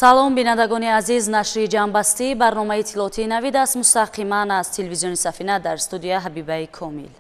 Салом, бинандагони азиз. Нашри ҷамъбастии барномаи иттилоотии Навид аст, мустақиман аз телевизиони Сафина. Дар студия Ҳабибаи Комил.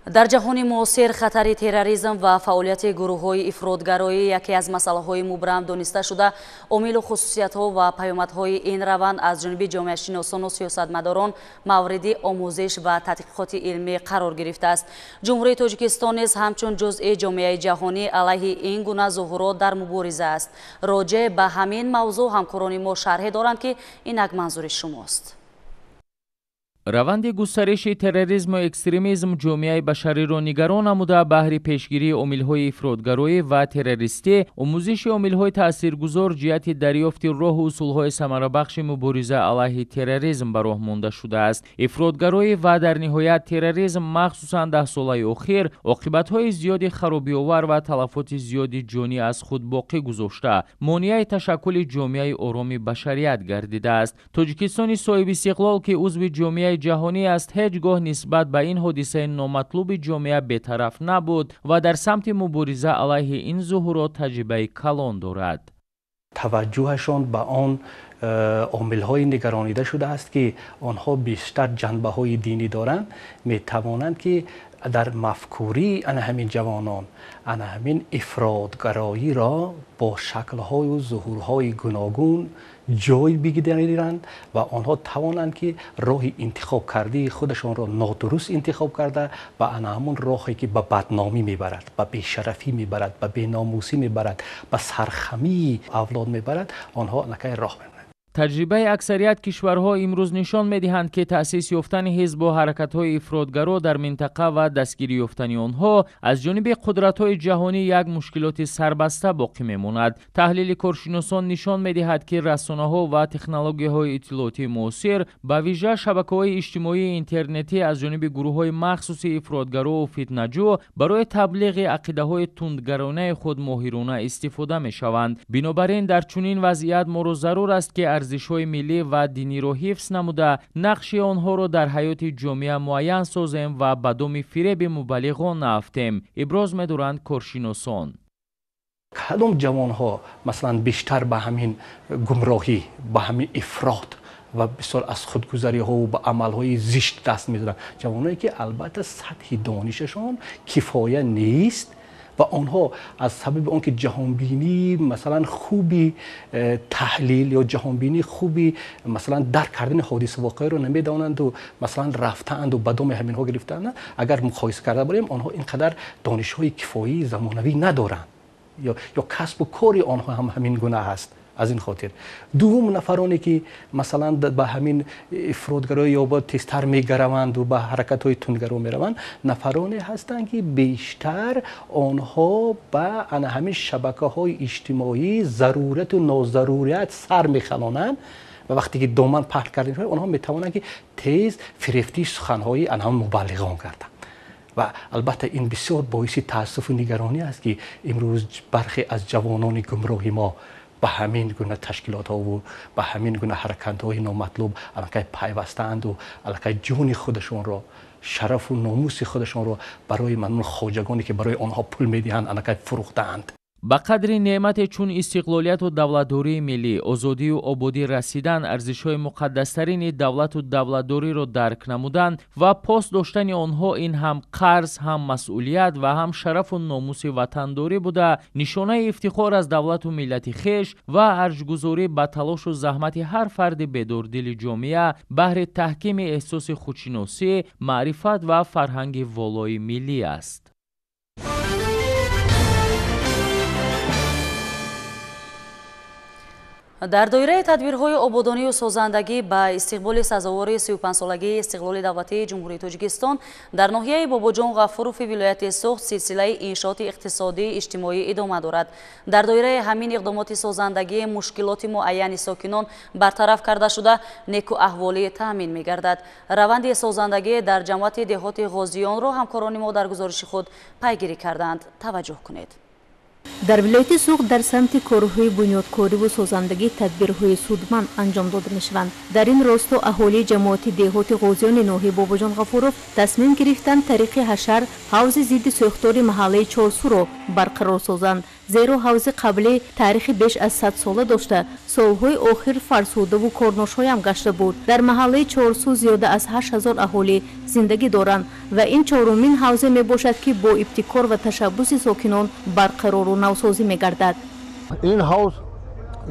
Дар ҷаҳони муосир хатари терроризм ва фаъолияти гурӯҳҳои ифротгароӣ яке аз масъалаҳои мубрам дониста шуда, омилу хусусиятҳо ва паёмадҳои ин раванд аз ҷониби ҷомеашиносону сиёсатмадорон мавриди омӯзиш ва тадқиқоти илмӣ қарор гирифтааст. Ҷумҳурии Тоҷикистон низ ҳамчун ҷузъи ҷомеаи ҷаҳонӣ алайҳи ин гуна зуҳурот дар мубориза аст. Роҷеъ ба ҳамин мавзӯъ ҳамкорони мо шарҳе доранд, ки инак манзури шумост. Раванди густариши терроризму экстремизм ҷомеаи башариро нигарон намуда, баҳри пешгирии омилҳои ифротгароӣ ва террористӣ, омӯзиши омилҳои таъсиргузор ҷиҳати дарёфти роҳу усулҳои самарабахши мубориза алайҳи терроризм ба роҳ монда шудааст. Ифротгароӣ ва дар ниҳоят терроризм, махсусан даҳсолаи охир, оқибатҳои зиёди харобиовар ва талафоти зиёди ҷонӣ аз худ боқӣ гузошта, монеаи ташаккули ҷомеаи ороми башарият гардидааст. Тоҷикистони соҳибистиқлол, ки узви ҷомеаи ҷаҳонӣ аст, ҳеҷ гоҳ нисбат ба ин ҳодисаи номатлуби ҷомеа бетараф набуд ва дар самти мубориза алайҳи ин зуҳурот таҷрибаи калон дорад. Таваҷҷӯҳашон ба он омилҳои нигаронида шудааст, ки онҳо бештар ҷанбаҳои динӣ доранд, метавонанд, ки дар мафкурии ана ҳамин ҷавонон ана ҳамин ифротгароиро бо шаклҳою зуҳурҳои гуногун ҷой бигиранд ва онҳо тавонанд, ки роҳи интихобкардии худашонро нодуруст интихоб карда ва ана ҳамон роҳе, ки ба бадномӣ мебарад, ба бешарафӣ мебарад, ба беномусӣ мебарад, ба сархамии авлод мебарад, онҳо аллакай роҳ мемонанд. Таҷрибаи аксарият кишварҳо имрӯз нишон медиҳанд, ки таъсис ёфтани ҳизбу ҳаракатҳои ифротгаро дар минтақа ва дастгирӣ ёфтани онҳо аз ҷониби қудратҳои ҷаҳонӣ як мушкилоти сарбаста боқӣ мемонад. Таҳлили коршиносон нишон медиҳад, ки расонаҳо ва технологияҳои иттилоотии муосир, ба вижа шабакаҳои иҷтимоии интернетӣ, аз ҷониби гурӯҳҳои махсуси ифротгарову фитнаҷӯ барои таблиғи ақидаҳои тундгаронаи худ моҳирона истифода мешаванд. Бинобар ин, дар чунин вазъият моро зарур аст, ки арзишҳои миллӣ ва диниро ҳифз намуда, нақши онҳоро дар ҳаёти ҷомеа муайян созем ва ба доми фиреби мубаллиғон наафтем, иброз медоранд коршиносон. Кадом ҷавонҳо, масалан, бештар ба ҳамин гумроҳӣ, ба ҳамин ифрот ва бисёр аз худгузариҳову ба амалҳои зишт даст мезананд? Ҷавоное, ки албатта сатҳи донишашон кифоя нест ва онҳо аз сабаби он ки ҷаҳонбинии, масалан, хуби таҳлил ё ҷаҳонбинии хуби, масалан, дарк кардани ҳодиса воқеаро намедонанду, масалан, рафтаанду ба доми ҳаминҳо гирифтаанд. Агар муқоиса карда барем, онҳо ин қадар донишҳои кифоии замонавӣ надоранд ё касбу кори онҳо ҳам ҳамин гуна аст. Аз ин хотир дуввум, нафароне, ки, масалан, ба ҳамин ифротгароӣ ё ба тезтар мегараванду ба ҳаракатҳои тундгаро мераванд, нафароне ҳастанд, ки бештар онҳо ба ана ҳамин шабакаҳои иҷтимоӣ зарурияту нозарурият сар мехалонанд ва вақте ки доман паҳн карда мешавад, онҳо метавонанд, ки тез фирефтии суханҳои ана ҳамин мубаллиғон гарданд. Ва албатта ин бисёр боиси таассуфу нигаронӣ аст, ки имрӯз бархе аз ҷавонони гумроҳи мо ба ҳамин гуна ташкилотҳову ба ҳамин гуна ҳаракатҳои номатлуб аллакай пайвастаанду аллакай ҷони худашонро, шарафу номуси худашонро барои манун хоҷагоне, ки барои онҳо пул медиҳанд, аллакай фурӯхтаанд. Ба қадри неъмате чун истиқлолияту давлатдории миллӣ, озодию ободӣ расидан, арзишҳои муқаддастарини давлату давлатдориро дарк намудан ва пос доштани онҳо ин ҳам қарз, ҳам масъулият ва ҳам шарафу номуси ватандорӣ буда, нишонаи ифтихор аз давлату миллати хеш ва арҷгузорӣ ба талошу заҳмати ҳар фарди бедордили ҷомеа баҳри таҳкими эҳсоси худшиносӣ, маърифат ва фарҳанги волои миллӣ аст. Дар доираи тадбирҳои ободонию созандагӣ ба истиқболи сазовори 35-солагии истиқлоли давлатии Ҷумҳурии Тоҷикистон дар ноҳияи Бобоҷон Ғафурови вилояти Суғд силсилаи иншооти иқтисодию иҷтимоӣ идома дорад. Дар доираи ҳамин иқдомоти созандагӣ мушкилоти муайяни сокинон бартараф карда шуда, некуаҳволӣ таъмин мегардад. Раванди созандагӣ дар ҷамоати деҳоти Ғозиёнро ҳамкорони мо дар гузориши худ пайгирӣ карданд. Таваҷҷӯҳ кунед. Дар вилояти Суғд дар самти корҳои бунёдкориву созандагӣ тадбирҳои судманд анҷом дода мешаванд. Дар ин росто аҳолии ҷамоати деҳоти Ғозиёни ноҳияи Бобоҷон Ғафуров тасмим гирифтанд, тариқи ҳашар ҳавзи зидди сӯхтори маҳаллаи Чорсуро барқарор созанд. Зеро ҳавзи қаблӣ таърихи беш аз 100 сола дошта, солҳои охир фарсудаву корношоям гашта буд. Дар маҳаллаи Чорсу зиёда аз 8000 аҳолӣ зиндагӣ доранд ва ин чорумин ҳавзе мебошад, ки бо ибтикор ва ташаббуси сокинон барқарору навсозӣ мегардад. Ин ҳавз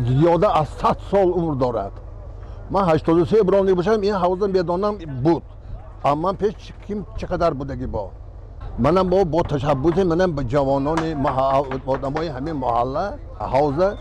зиёда аз 100 сол умр дорад. Ман 83 бронӣ бошам, ин ҳавза медонам буд. Аммо пеш ким чӣ қадар будагӣ бо. Манам бо ташаббуси манам ба ҷавонони одамои ҳамин маҳалла ҳавза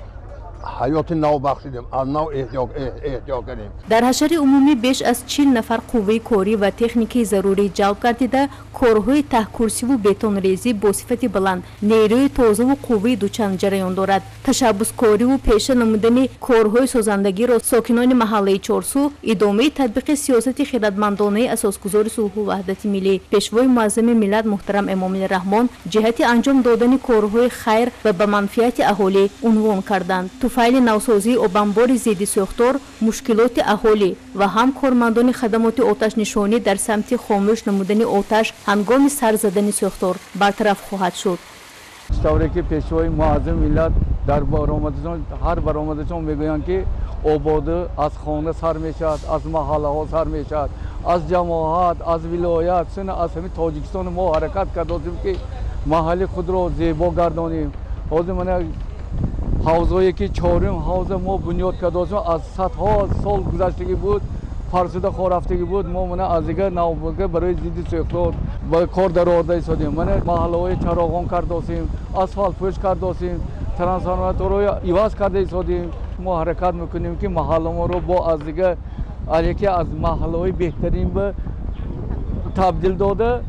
ҳаёти нав бахшидем, аз нав эҳтиё кардем. Дар ҳашари умумӣ беш аз 40 нафар қувваи корӣ ва техникаи зарурӣ ҷалб гардида, корҳои таҳкурсиву бетонрезӣ бо сифати баланд, нерӯи тозаву қувваи дучанд ҷараён дорад. Ташаббускориву пеша намудани корҳои созандагиро сокинони маҳаллаи Чорсу идомаи татбиқи сиёсати хиратмандонаи асосгузори сулҳу ваҳдати миллӣ, пешвои муаззами миллат муҳтарам Эмомалӣ Раҳмон ҷиҳати анҷом додани корҳои хайр ва ба манфиати аҳолӣ унвон карданд. Туфайли навсозии обанбори зидди сӯхтор, мушкилоти аҳолӣ ва ҳам кормандони хадамоти оташнишонӣ дар самти хомӯш намудани оташ ҳангоми сар задани сӯхтор бартараф хоҳад шуд. Тавре ки пешвои муаззами миллат дар баромадашон, ҳар баромадашон мегӯянд, ки ободӣ аз хона сар мешавад, аз маҳаллаҳо сар мешавад, аз ҷамоат, аз вилоят, сина аз ҳамин Тоҷикистон мо ҳаракат кардозем, ки маҳалли худро зебо гардонем. Ҳозир мана ҳавзое ки чорум ҳавза мо бунёд кардозем, аз садҳо сол гузаштагӣ буд, фарсуда хорафтагӣ буд. Мо мана аз дигар навбага барои зидди сӯхтор ба кор дароварда истодем. Мана маҳаллаҳои чароғон кардосем, асфалтпӯш кардосем, трансформаторҳои иваз карда истодем. Мо ҳаракат мекунем, ки маҳалламонро бо аз дигар яке аз маҳаллаҳои беҳтарин ба табдил дода,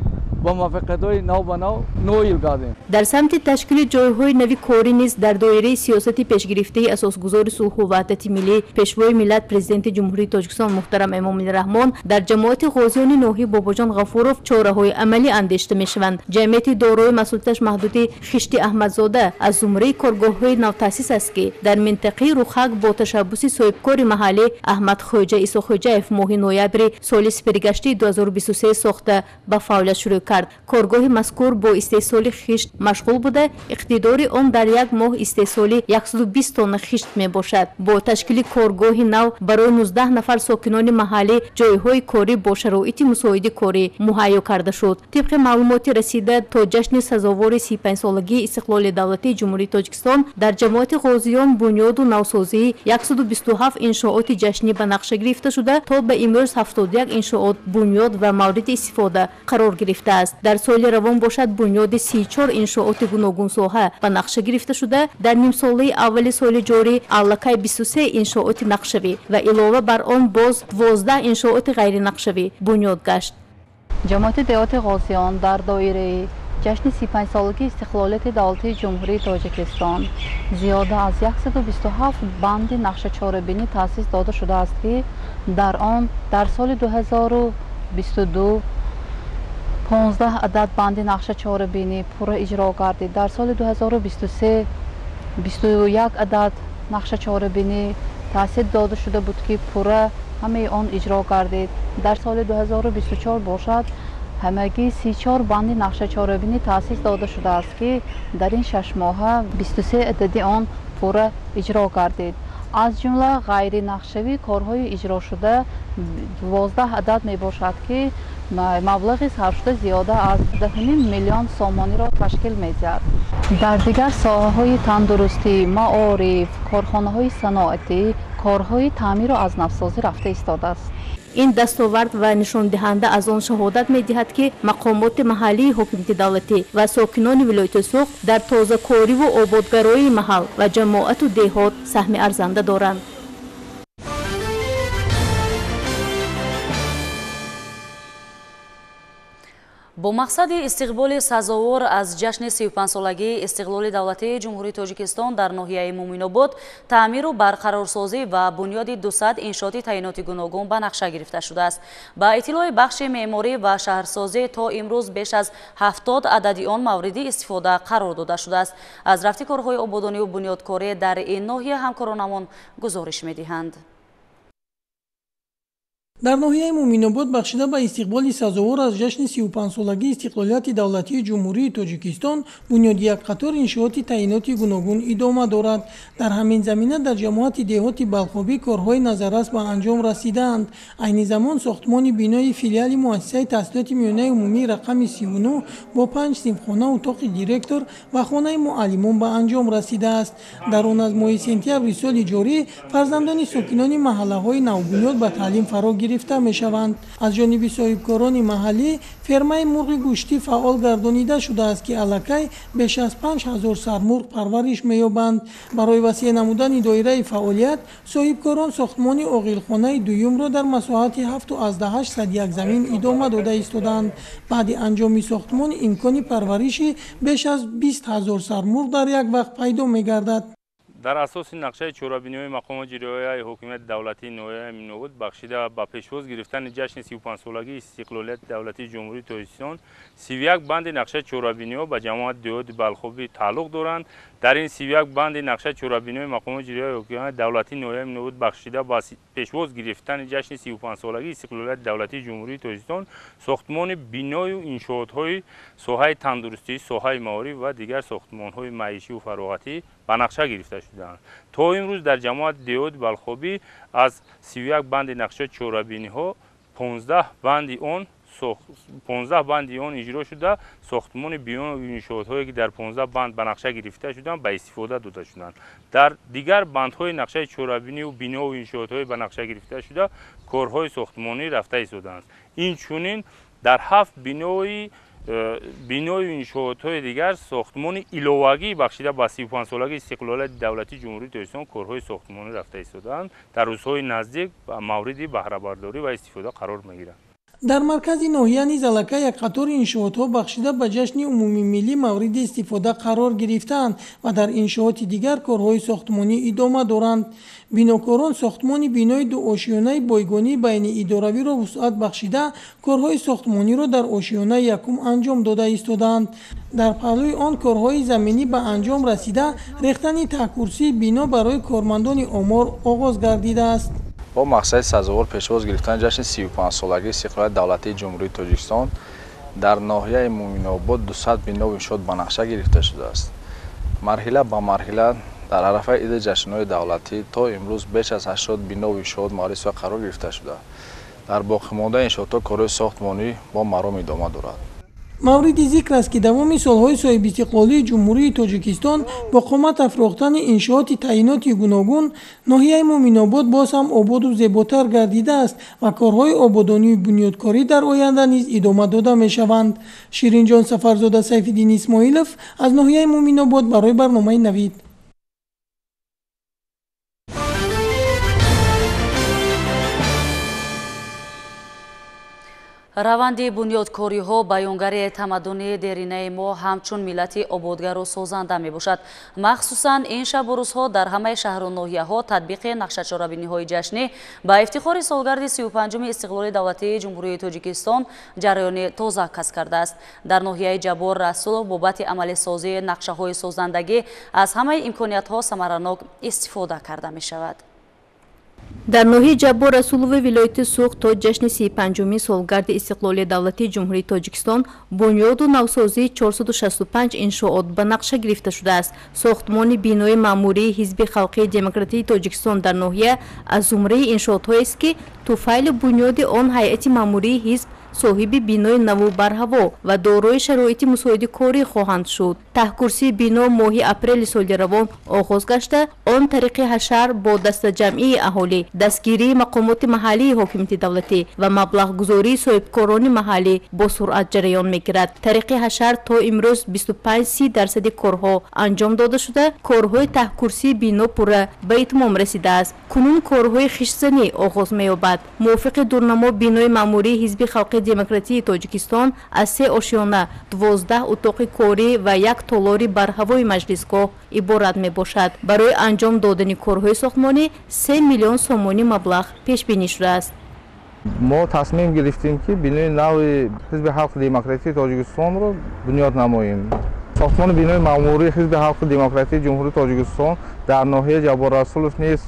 ба муваффақиятҳои нав ба нав ноил гардем. Дар самти ташкили ҷойҳои нави корӣ низ дар доираи сиёсати пешгирифтаи асосгузори сулҳу ваҳдати миллӣ, пешвои миллат, президенти Ҷумҳурии Тоҷикистон муҳтарам Эмомалӣ Раҳмон дар ҷамоати Ғозиёни ноҳияи Бобоҷон Ғафуров чораҳои амалӣ андешта мешаванд. Ҷамъияти дорои масъулияташ маҳдуди Хишти Аҳмадзода аз зумраи коргоҳҳои навтаъсис аст, ки дар минтақаи Рухак бо ташаббуси соҳибкори маҳаллӣ Аҳмад Хоҷа Исохоҷаев моҳи ноябри соли сипаригаштии 2023 сохта ба фаъолият шурӯъ кард. Коргоҳи мазкур бо истеҳсоли хишт машғул буда, иқтидори он дар як моҳ истеҳсоли 120 тонна хишт мебошад. Бо ташкили коргоҳи нав барои 19 нафар сокинони маҳаллӣ ҷойҳои корӣ бо шароити мусоиди корӣ муҳайё карда шуд. Тибқи маълумоти расида, то ҷашни сазовори 35-солагии истиқлоли давлатии Ҷумҳурии Тоҷикистон дар ҷамоати Ғозиён бунёду навсозии 127 иншооти ҷашнӣ ба нақша гирифта шуда, то ба имрӯз 71 иншоот бунёд ва мавриди истифода қарор гирифтааст. Дар соли равон бошад бунёди 34 иншооти гуногунсоҳа ба нақша гирифта шуда, дар нимсолаи аввали соли ҷорӣ аллакай 23 иншооти нақшавӣ ва илова бар он боз 12 иншооти ғайринақшавӣ бунёд гашт. Ҷамоати деҳоти Ғозиён дар доираи ҷашни 35-солагии истиқлолияти давлатии Ҷумҳурии Тоҷикистон зиёда аз 127 банди нақшачорабинӣ таъсис дода шудааст, ки дар он дар соли 2022 15 адад банди нақшачорабинӣ пурра иҷро гардид. Дар соли 2023 21 адад нақшачорабинӣ таъсис дода шуда буд, ки пурра ҳамаи он иҷро гардид. Дар соли 2024 бошад ҳамагӣ 34 банди нақшачорабинӣ таъсис дода шудааст, ки дар ин 6 моҳа 23 адади он пурра иҷро гардид. Аз ҷумла ғайринақшавӣ корҳои иҷрошуда 12 адад мебошад, ки маблағи сарфшуда зиёда аз 10 миллион сомониро ташкил медиҳад. Дар дигар соҳаҳои тандурустӣ, маориф, корхонаҳои саноатӣ корҳои таъмиру аз навсозӣ рафта истодааст. Ин дастовард ва нишондиҳанда аз он шаҳодат медиҳад, ки мақомоти маҳаллии ҳокимияти давлатӣ ва сокинони вилояти Суғд дар тозакориву ободгароии маҳал ва ҷамоату деҳот саҳми арзанда доранд. Бо мақсади истиқболи сазовор аз ҷашни 35-солагии истиқлоли давлатии Ҷумҳурии Тоҷикистон дар ноҳияи Муминобод таъмиру барқарорсозӣ ва бунёди 200 иншооти таъиноти гуногун ба нақша гирифта шудааст. Ба иттилои бахши меъморӣ ва шаҳрсозӣ то имрӯз беш аз 70 адади он мавриди истифода қарор дода шудааст. Аз рафти корҳои ободониву бунёдкорӣ дар ин ноҳия ҳамкоронамон гузориш медиҳанд. Дар ноҳияи Муъминобод бахшида ба истиқболи сазовор аз ҷашни 35-солагии истиқлолияти давлатии Ҷумҳурии Тоҷикистон бунёди як қатор иншооти таъиноти гуногун идома дорад. Дар ҳамин замина дар ҷамоати деҳоти Балхобӣ корҳои назаррас ба анҷом расидаанд. Айни замон сохтмони бинои филиали муассисаи таҳсилоти миёнаи умумии рақами 39 бо 5 синфхона, утоқи директор ва хонаи муаллимон ба анҷом расидааст. Дар он аз моҳи сентябри соли ҷорӣ фарзандони сокинони маҳаллаҳои навбунёд ба таълим фаро гирифта мешаванд. Аз ҷониби соҳибкорони маҳаллӣ фермаи мурғи гӯштӣ фаъол гардонида шудааст, ки аллакай беш аз 5000 сармурғ парвариш меёбанд. Барои васеъ намудани доираи фаъолият соҳибкорон сохтмони оғилхонаи дуюмро дар масоҳати 7,8 замин идома дода истодаанд. Баъди анҷоми сохтмон имкони парвариши беш аз 20 000 сармурғ дар як вақт пайдо мегардад. Дар асоси нақшаи чорабиниҳои мақомоти иҷроияи ҳокимияти давлатии ноҳияи Муъминобод бахшида ба пешвоз гирифтани ҷашни 35-солагии истиқлолияти давлатии Ҷумҳурии Тоҷикистон 31 банди нақшаи чорабиниҳо ба ҷамоати деҳоти Балхобӣ тааллуқ доранд. Дар ин 31 банди нақшаи чорабиниҳои мақомоти иҷроияи ҳокимияти давлатии ноҳияи Муъминобод бахшида ба пешвоз гирифтани ҷашни 35-солагии истиқлолияти давлатии Ҷумҳурии Тоҷикистон сохтмони биною иншоотҳои соҳаи тандурустӣ, соҳаи маориф ва дигар сохтмонҳои маишию фароғатӣ ба нақша гирифта шудаанд. То имрӯз дар ҷамоати деҳоти Балхобӣ аз 31 банди нақшаи чорабиниҳо 15 банди он иҷро шуда, сохтмони бино иншоотҳое ки дар 15 банд ба нақша гирифта шуданд ба истифода дода шуданд. Дар дигар бандҳои нақшаи чорабиниву бинову иншоотҳое ба нақша гирифта шуда корҳои сохтмонӣ рафта истодаанд. Инчунин дар 7 бинои иншоотҳои дигар сохтмони иловагӣ бахшида ба 35-солагии истиқлолияти давлатии Ҷумҳурии Тоҷикистон корҳои сохтмонӣ рафта истодаанд. Дар рӯзҳои наздик ба мавриди баҳрабардорӣ ва истифода қарор мегиранд. Дар маркази ноҳия низ аллакай як қатори иншоотҳо бахшида ба ҷашни умумимиллӣ мавриди истифода қарор гирифтаанд ва дар иншооти дигар корҳои сохтмонӣ идома доранд. Бинокорон сохтмони бинои дуошиёнаи бойгонии байниидоравиро вусъат бахшида, корҳои сохтмониро дар ошиёнаи якум анҷом дода истодаанд. Дар паҳлӯи он корҳои заминӣ ба анҷом расида, рехтани таҳкурсии бино барои кормандони омор оғоз гардидааст. Бо мақсади сазовор пешвоз гирифтани ҷашни 35-солагии истиқлолияти давлатии Ҷумҳурии Тоҷикистон дар ноҳияи Муъминобод 200 бино иншоот ба нақша гирифта шудааст. Марҳила ба марҳила дар арафаи иди ҷашнҳои давлатӣ то имрӯз беш аз 80 бино иншоот мавриди истифода қарор гирифта шуда. Дар боқимондаи иншоотҳо корҳои сохтмонӣ бо маром идома дорад. Мавриди зикр аст, ки давоми солҳои соҳибистиқлолии Ҷумҳурии Тоҷикистон бо қомат афрохтани иншооти таъиноти гуногун ноҳияи Муъминобод боз ҳам ободу зеботар гардидааст ва корҳои ободонию бунёдкорӣ дар оянда низ идома дода мешаванд. Ширинҷон Сафарзода, Сайфиддин Исмоилов аз ноҳияи Муъминобод барои барномаи Навид. Раванди бунёдкориҳо баёнгари тамаддуни деринаи мо ҳамчун миллати ободгару созанда мебошад. Махсусан ин шабу рӯзҳо дар ҳамаи шаҳру ноҳияҳо татбиқи нақшачорабиниҳои ҷашнӣ ба ифтихори солгарди 35-уми истиқлоли давлатии Ҷумҳурии Тоҷикистон ҷараёни тоза касб кардааст. Дар ноҳияи Ҷаббор Расулов бобати амалисозии нақшаҳои созандагӣ аз ҳамаи имкониятҳо самаранок истифода карда мешавад. Дар ноҳияи Ҷаббор Расулови вилояти Суғд то ҷашни 35-уми солгарди истиқлолияти давлатии Ҷумҳурии Тоҷикистон бунёду навсозии 465 иншоот ба нақша гирифта шудааст. Сохтмони бинои маъмурии Ҳизби халқии демократии Тоҷикистон дар ноҳия аз зумраи иншоотҳоест, ки туфайли бунёди он ҳайати маъмурии ҳизб соҳиби бинои наву барҳаво ва дорои шароити мусоиди корӣ хоҳанд шуд. Таҳкурсии бино моҳи апрели соли равон оғоз гашта, он тариқи ҳашар бо дастаҷамъии аҳолӣ, дастгирии мақомоти маҳаллии ҳокимияти давлатӣ ва маблағгузории соҳибкорони маҳаллӣ бо суръат ҷараён мегирад. Тариқи ҳашар то имрӯз 25-30% корҳо анҷом дода шуда, корҳои таҳкурсии бино пурра ба итмом расидааст. Кунун корҳои хиштзанӣ оғоз меёбад. Мувофиқи дурнамо бинои маъмурии Ҳизби халқии демократии Тоҷикистон аз 3 ошиёна, 12 утоқи корӣ ва 1 толори барҳавои маҷлисгоҳ иборат мебошад. Барои анҷом додани корҳои сохтмонӣ 3 миллион сомонӣ маблағ пешбинӣ шудааст. Мо тасмим гирифтем, ки бинои нави Ҳизби халқи демократии Тоҷикистонро бунёд намоем. Сохтмони бинои маъмурии Ҳизби халқи демократии Ҷумҳурии Тоҷикистон дар ноҳияи Ҷаббор Расулов низ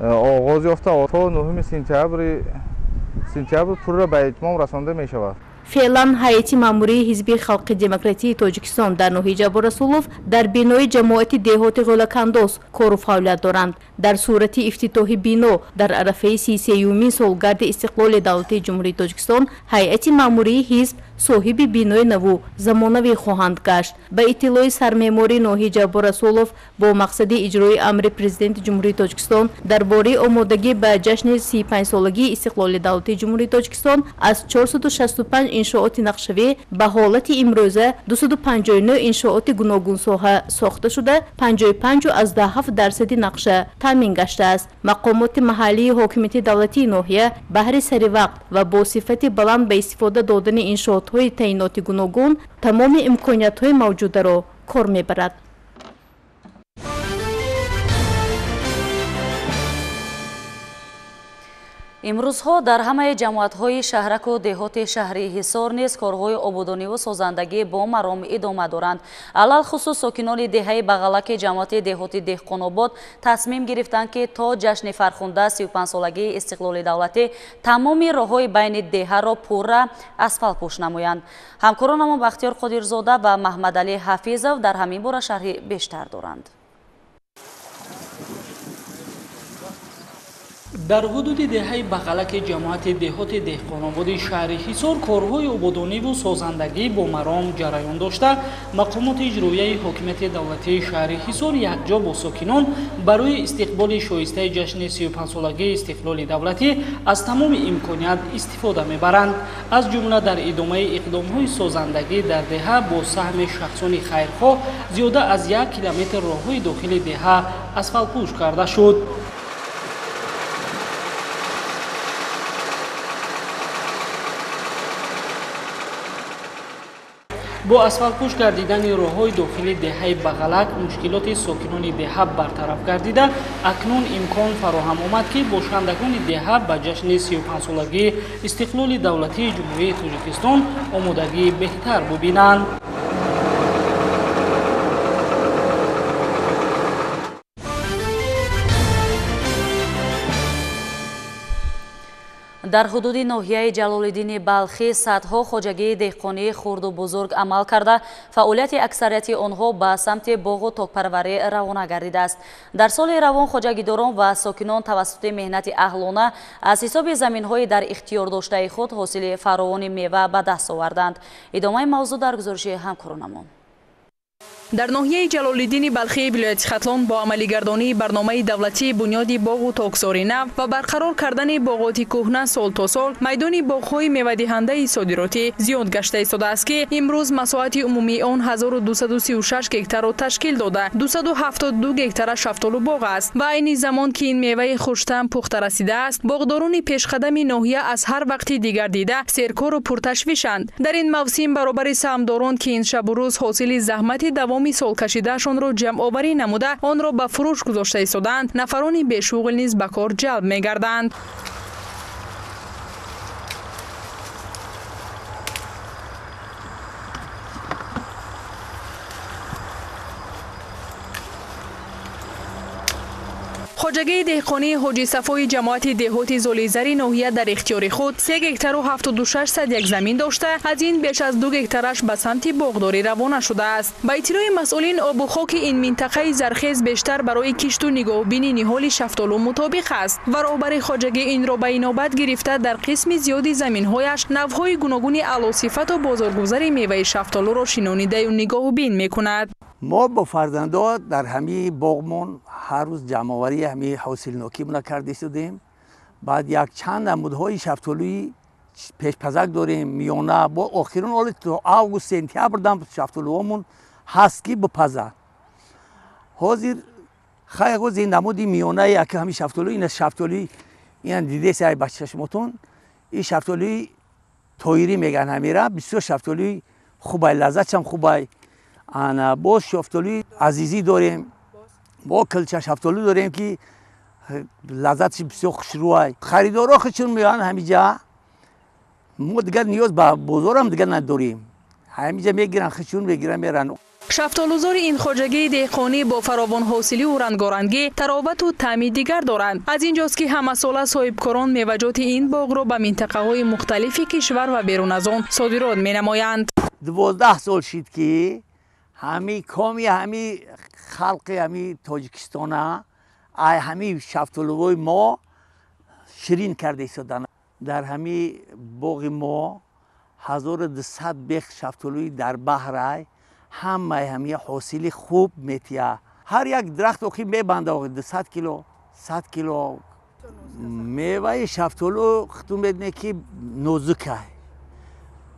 оғоз ёфта, то 9 сентябри сентябр пурра ба итмом расонда мешавад. Феълан ҳайати маъмурии Ҳизби халқи демократии Тоҷикистон дар ноҳияи Ҷаббор Расулов дар бинои ҷамоати деҳоти Ғӯлакандоз кору фаъолият доранд. Дар сурати ифтитоҳи бино дар арафаи 33-юмин солгарди истиқлоли давлатии Ҷумҳурии Тоҷикистон ҳайати маъмурии ҳизб соҳиби бинои наву замонавӣ хоҳанд гашт. Ба иттилои сармеъмори ноҳияи Ҷаббор Расулов бо мақсади иҷрои амри Президенти Ҷумҳурии Тоҷикистон дар бораи омодагӣ ба ҷашни 35-солагии истиқлоли давлатии Ҷумҳурии Тоҷикистон аз 465 иншооти нақшавӣ ба ҳолати имрӯза 259 иншооти гуногунсоҳа сохта шуда, 55,7% нақша таъмин гаштааст. Мақомоти маҳаллии ҳокимияти давлатии ноҳия баҳри саривақт ва бо сифати баланд ба истифода додани иншоотҳои таъиноти гуногун тамоми имкониятҳои мавҷударо кор мебарад. Имрӯзҳо дар ҳамаи ҷамоатҳои шаҳраку деҳоти шаҳри Ҳисор низ корҳои ободониву созандагӣ бо маром идома доранд. Алалхусус сокинони деҳаи Бағалаки ҷамоати деҳоти Деҳқонобод тасмим гирифтанд, ки то ҷашни фархунда 35-солагии истиқлоли давлатӣ тамоми роҳҳои байни деҳаро пурра асфалтпӯш намоянд. Ҳамкоронамон Бахтиёр Қодирзода ва Маҳмадалӣ Ҳафизов дар ҳамин бора шарҳи бештар доранд. Дар ҳудуди деҳаи Бағалаки ҷамоати деҳоти Деҳқонободи шаҳри Ҳисор корҳои ободониву созандагӣ бо маром ҷараён дошта, мақомоти иҷроияи ҳокимияти давлатии шаҳри Ҳисор якҷо бо сокинон барои истиқболи шоистаи ҷашни 35-солагии истиқлоли давлатӣ аз тамоми имконият истифода мебаранд. Аз ҷумла дар идомаи иқдомҳои созандагӣ дар деҳа бо саҳми шахсони хайрхоҳ зиёда аз 1 километр роҳҳои дохили деҳа асфалтпӯш карда шуд. Бо асфалтпӯш гардидани роҳҳои дохили деҳаи Бағалак мушкилоти сокинони деҳа бартараф гардида, акнун имкон фароҳам омад, ки бошандагони деҳа ба ҷашни 35-солагии истиқлоли давлатии Ҷумҳурии Тоҷикистон омодагии беҳтар бубинанд. Дар ҳудуди ноҳияи Ҷалолиддини Балхӣ садҳо хоҷагии деҳқонии хурду бузург амал карда, фаъолияти аксарияти онҳо ба самти боғу токпарварӣ равона гардидааст. Дар соли равон хоҷагидорон ва сокинон тавассути меҳнати аҳлона аз ҳисоби заминҳои дар ихтиёр доштаи худ ҳосили фаровони мева ба даст оварданд. Идомаи мавзӯъ дар гузориши ҳамкоронамон. Дар ноҳияи Ҷалолиддини Балхии вилояти Хатлон бо амалигардонии барномаи давлатии бунёди боғу токзори нав ва барқарор кардани боғоти кӯҳна сол то сол майдони боғҳои мевадиҳандаи содиротӣ зиёд гашта истодааст, ки имрӯз масоҳати умумии он 1236 гектарро ташкил дода, 272 гектара шафтолу боғ аст. Ва айни замон ки ин меваи хуштаъм пухта расидааст, боғдорони пешқадами ноҳия аз ҳар вақти дигар дида серкору пурташвишанд. Дар ин мавсим баробари саҳмдорон, ки ин шабу рӯз ҳосили заҳмати давом солкашидаашонро ҷамъоварӣ намуда, онро ба фурӯш гузошта истодаанд, нафарони бешуғл низ ба кор ҷалб мегарданд. Хоҷагии деҳқонии Ҳоҷи Сафои ҷамоати деҳоти Золизари ноҳия дар ихтиёри худ 3 гектару 76 замин дошта, аз ин беш аз 2 гектараш ба самти боғдорӣ равона шудааст. Ба иттилои масъулин, обу хоки ин минтақаи зархез бештар барои кишту нигоҳубини ниҳоли шафтолу мутобиқ аст ва роҳбари хоҷагӣ инро ба инобат гирифта дар қисми зиёди заминҳояш навъҳои гуногуни аълосифату бозоргузари меваи шафтолуро шинонидаю нигоҳубин мекунад. Мо бо фарзандҳо дар ҳамаи боғмон ҳар рӯз ҷамъоварии ҳамаи ҳосилнокимона карда истодем. Баъд якчанд намудҳои шафтолуи пешпазак дорем, миёна, бо охирон оли то август сентябр дам шафтолуҳомон ҳаст ки бипазад. Ҳозир хай ҳозир намуди миёнаи яки ҳамин шафтолу, ин шафтолуи ин дидеси ай бачашмотон, ин шафтолуи тоирӣ мегӯянд ҳамира, бисёр шафтолуи хубай, лаззатшам хубай. Ана боз шафтолуи азизӣ дорем, бо килча шафтолу дорем, ки лаззатш бисёр хушрӯай. Харидорҳо худшон меоянд ҳамиҷа, мо дигар ниёз ба бозорам дигар надорем, ҳамиҷа мегиранд, худшон мегиранд, меранд. Шафтолузори ин хоҷагии деҳқонӣ бо фаровонҳосилию рангорангӣ, таровату таъми дигар доранд. Аз ин ҷост, ки ҳамасола соҳибкорон меваҷоти ин боғро ба минтақаҳои мухталифи кишвар ва берун аз он содирот менамоянд. 12 сол шид, ки ҳами коми ҳами халқи ҳами Тоҷикистона ай ҳами шафтолувои мо ширин карда истоданд. Дар ҳами боғи мо 1200 бех шафтолуи дар баҳрай, ҳамаи ҳамия ҳосили хуб метия. Ҳар як дарахт охи мебанда 200 кило, 100 кило. Меваи шафтолу хутун медине, ки нозукай.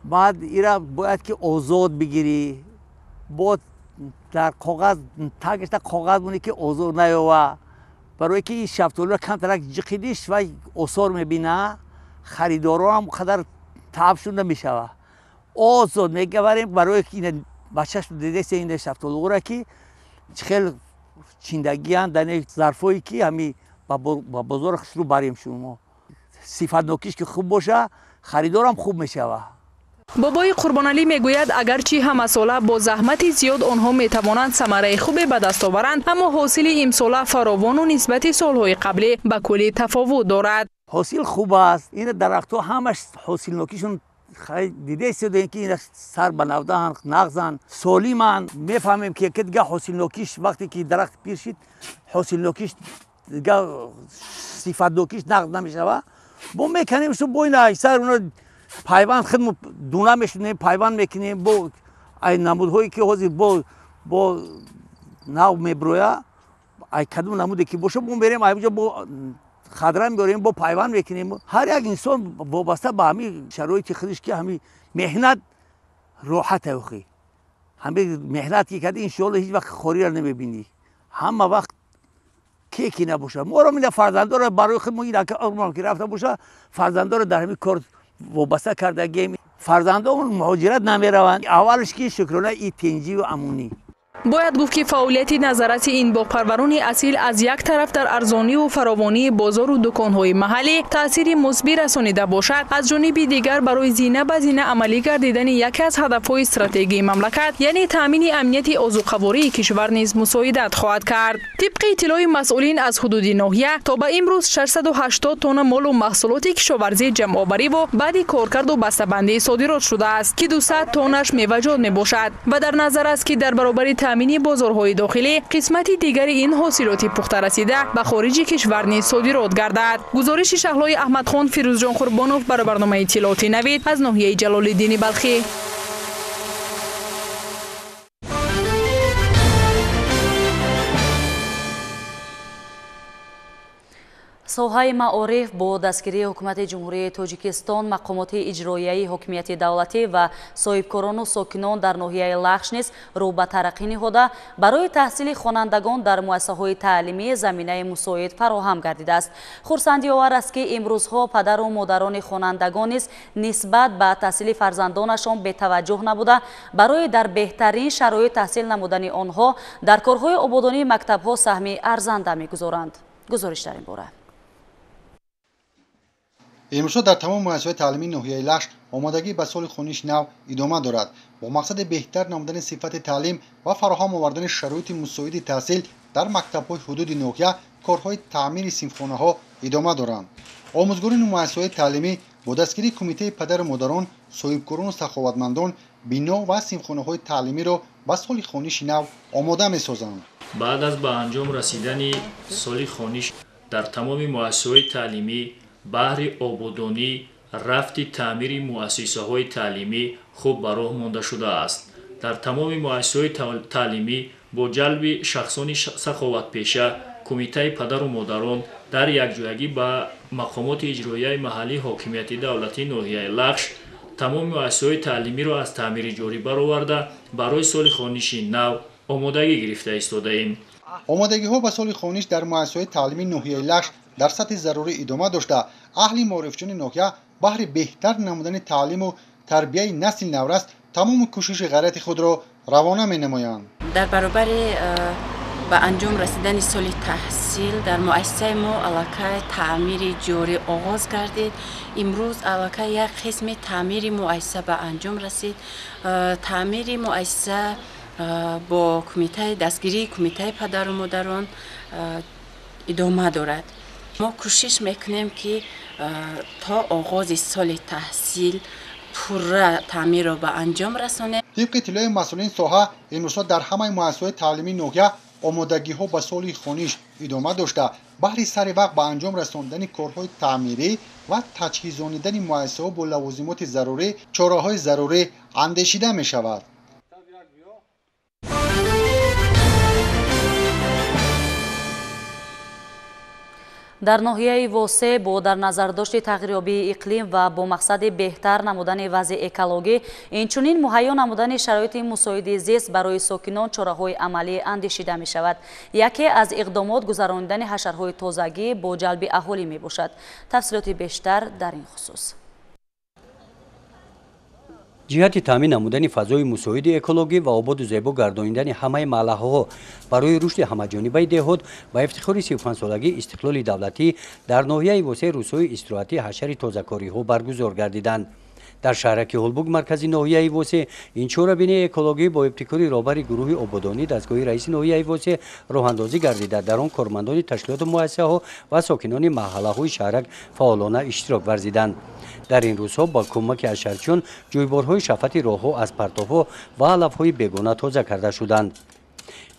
Баъд ира бояд ки озод бигирӣ, бо дар коғаз тагашта коғаз монӣ, ки озор наёва, барое ки ин шафтолура камтарак ҷиқидиш ва осор мебина, харидорон қадар таабшон намешава. Озод мегаварем, барое ки бачаш дидесе ин шафтолура, ки чӣ хел чиндагиянд дар зарфое, ки ҳами ба бозор хушрӯ барем. Шумо сифатнокиш ки хуб боша, харидорам хуб мешава. Бобои Қурбоналӣ мегӯяд, агарчи ҳамасола бо заҳмати зиёд онҳо метавонанд самараи хубе ба даст оваранд, аммо ҳосили имсола фаровону нисбати солҳои қаблӣ ба куллӣ тафовут дорад. Ҳосил хуб аст. Ин дарахтҳо ҳамаш ҳосилнокишон дидесидем, ки ина сар ба навдаанд, нағзанд, солиманд. Мефаҳмем, ки дига ҳосилнокиш вақте ки дарахт пир шид, ҳосилнокиш дига сифатнокиш нағз намешава. Бо меканем шу, бо ина сар уна пайванд хидмо дуна мешунем, пайванд мекунем бо ай намудҳое, ки ҳозир бо нав меброя. Ай кадом намуде ки боша, бо мерем айҷо, бо хадра меорем, бо пайванд мекунем. Ҳар як инсон вобаста ба ҳами шароити худиш, ки ҳами меҳнат роҳат охи. Ҳами меҳнат ки кардӣ, иншоалло, ҳеҷ вақт хориро намебинӣ. Ҳама вақт ке ки набоша, моро мина фарзандоро барои худ мо ин ки рафта боша, фарзандоро дар ҳами кор вобаста кардагием. Фарзандон муҳоҷират намераванд. Аввалш ки шукрона и тинҷиву амунӣ. Бояд гуфт, ки фаъолияти назарати ин боғпарварони асил аз як тараф дар арзониву фаровонии бозору дуконҳои маҳаллӣ таъсири мусбӣ расонида бошад, аз ҷониби дигар барои зина ба зина амалӣ гардидани яке аз ҳадафҳои стратегии мамлакат, яъне таъмини амнияти озуқавории кишвар низ мусоидат хоҳад кард. Тибқи иттилои масъулин, аз ҳудуди ноҳия то ба имрӯз 680 тонна молу маҳсулоти кишоварзӣ ҷамъовариву баъди коркарду бастабандӣ содирот шудааст, ки 200 тоннаш меваҷот мебошад ва дар назар аст, ки дар баробари таъмини бозорҳои дохилӣ қисмати дигари ин ҳосилоти пухта расида ба хориҷи кишвар низ содирот гардад. Гузориши Шаҳлои Аҳмадхон, Фирӯзҷон Қурбонов барои барномаи иттилооти Навид аз ноҳияи Ҷалолиддини Балхӣ. Соҳаи маориф бо дастгирии ҳукумати Ҷумҳурии Тоҷикистон, мақомоти иҷроияи ҳокимияти давлатӣ ва соҳибкорону сокинон дар ноҳияи Лахш низ рӯ ба тараққӣ ниҳода, барои таҳсили хонандагон дар муассисаҳои таълимӣ заминаи мусоид фароҳам гардидааст. Хурсандиовар аст, ки имрӯзҳо падару модарони хонандагон низ нисбат ба таҳсили фарзандонашон бетаваҷҷӯҳ набуда, барои дар беҳтарин шароит таҳсил намудани онҳо дар корҳои ободонии мактабҳо саҳми арзанда мегузоранд. Гузориш дар ин бора. Имрӯзҳо дар тамоми муассисаҳои таълимии ноҳияи Лахш омодагӣ ба соли хониши нав идома дорад. Бо мақсади беҳтар намудани сифати таълим ва фароҳам овардани шароити мусоиди таҳсил дар мактабҳои ҳудуди ноҳия корҳои таъмири синфхонаҳо идома доранд. Омӯзгорони муассисаҳои таълимӣ бо дастгирии кумитаи падару модарон, соҳибкорону саховатмандон бино ва синфхонаҳои таълимиро ба соли хониши нав омода месозанд. Баъд аз ба анҷом расидани соли хониш дар тамоми муассисаҳои таълимӣ баҳри ободонӣ рафти таъмири муассисаҳои таълимӣ хуб ба роҳ монда шудааст. Дар тамоми муассисаҳои таълимӣ бо ҷалби шахсони саховатпеша, кумитаи падару модарон дар якҷоягӣ ба мақомоти иҷроияи маҳаллии ҳокимияти давлатии ноҳияи Лахш тамоми муассисаҳои таълимиро аз таъмири ҷорӣ бароварда, барои соли хониши нав омодагӣ гирифта истодаем. Омодагиҳо ба соли хониш дар муассисаҳои таълимии ноҳияи Лахш дар сатҳи зарурӣ идома дошта, аҳли маорифчиёни ноҳия баҳри беҳтар намудани таълиму тарбияи насли наврас тамоми кӯшиши ғайрати худро равона менамоянд. Дар баробари ба анҷом расидани соли таҳсил дар муассисаи мо аллакай таъмири ҷорӣ оғоз гардид. Имрӯз аллакай як қисми таъмири муассиса ба анҷом расид. Таъмири муассиса Бо кумитаи дастгирии кумитаи падару модарон идома дорад. Мо кӯшиш мекунем, ки то оғози соли таҳсил пурра таъмирро ба анҷом расонем. Тибқи иттилои масъулини соҳа, имрӯзҳо дар ҳамаи муассисаҳои таълимии ноҳия омодагиҳо ба соли хониш идома дошта, баҳри сари вақт ба анҷом расондани корҳои таъмирӣ ва таҷҳизонидани муассисаҳо бо лавозимоти зарурӣ чораҳои зарурӣ андешида мешавад. Дар ноҳияи Восе бо дар назардошти тағйирёбии иқлим ва бо мақсади беҳтар намудани вазъи экологӣ, инчунин муҳайё намудани шароити мусоиди зист барои сокинон чораҳои амалӣ андешида мешавад. Яке аз иқдомот гузаронидани ҳашарҳои тозагӣ бо ҷалби аҳолӣ мебошад. Тафсилоти бештар дар ин хусус. Ҷиҳати таъмин намудани фазои мусоиди экологӣ ва ободу зебо гардонидани ҳамаи маҳаллаҳо барои рушди ҳамаҷонибаи деҳот ба ифтихори 35-солагии истиқлоли давлатӣ дар ноҳияи Восе рӯзҳои истироҳатӣ ҳашари тозакориҳо баргузор гардиданд. Дар шаҳраки Ҳулбук, маркази ноҳияи Восе, ин чорабинии экологӣ бо ибтикори роҳбари гурӯҳи ободонӣ дастгоҳи раиси ноҳияи Восе роҳандозӣ гардида, дар он кормандони ташкилоту муассисаҳо ва сокинони маҳаллаҳои шаҳрак фаъолона иштирок варзиданд. Дар ин рӯзҳо ба кӯмаки ҳашарчиён ҷӯйборҳои шафати роҳҳо аз партовҳо ва алафҳои бегона тоза карда шуданд.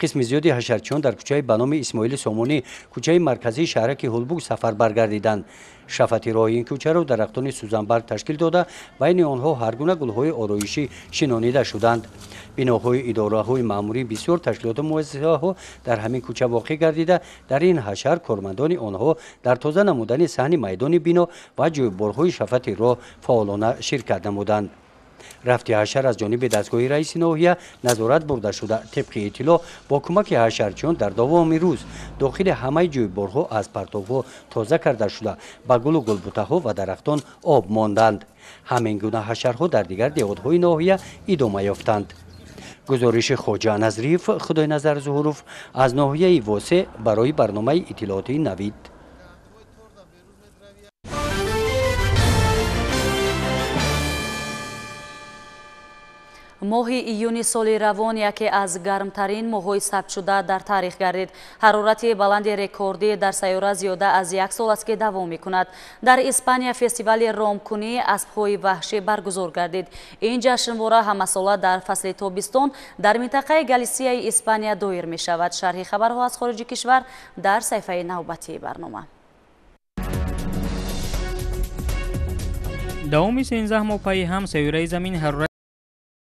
Қисми зиёди ҳашарчиён дар кӯчаи ба номи Исмоили Сомонӣ, кӯчаи марказии шаҳраки Ҳулбук, сафар баргардиданд. Шафати роҳи ин кӯчаро дарахтони сӯзанбарг ташкил дода, байни онҳо ҳар гуна гулҳои ороишӣ шинонида шуданд. Биноҳои идораҳои маъмурии бисёр ташкилоту муассисаҳо дар ҳамин кӯча воқеъ гардида, дар ин ҳашар кормандони онҳо дар тоза намудани саҳни майдони бино ва ҷӯйборҳои шафати роҳ фаъолона ширкат намуданд. Рафти ҳашар аз ҷониби дастгоҳи раиси ноҳия назорат бурда шуда, тибқи иттилоъ бо кӯмаки ҳашарчиён дар давоми рӯз дохили ҳамаи ҷӯйборҳо аз партовҳо тоза карда шуда, ба гулу гулбутаҳо ва дарахтон об монданд. Ҳамин гуна ҳашарҳо дар дигар деҳотҳои ноҳия идома ёфтанд. Гузориши Хоҷа Назриев, Худойназар Зуҳуров аз ноҳияи Восе барои барномаи иттилоотии Навид. Моҳи июни соли равон яке аз гармтарин моҳҳои сабтшуда дар таърих гардид. Ҳарорати баланди рекордӣ дар сайёра зиёда аз як сол аст, ки давом мекунад. Дар Испания фестивали ромкунии аспҳои ваҳшӣ баргузор гардид. Ин ҷашнвора ҳамасола дар фасли тобистон дар минтақаи Галисияи Испания доир мешавад. Шарҳи хабарҳо аз хориҷи кишвар дар саҳифаи навбатии барнома. Давоми 13 моҳ пайи ҳам сайёраи замин ҳарорати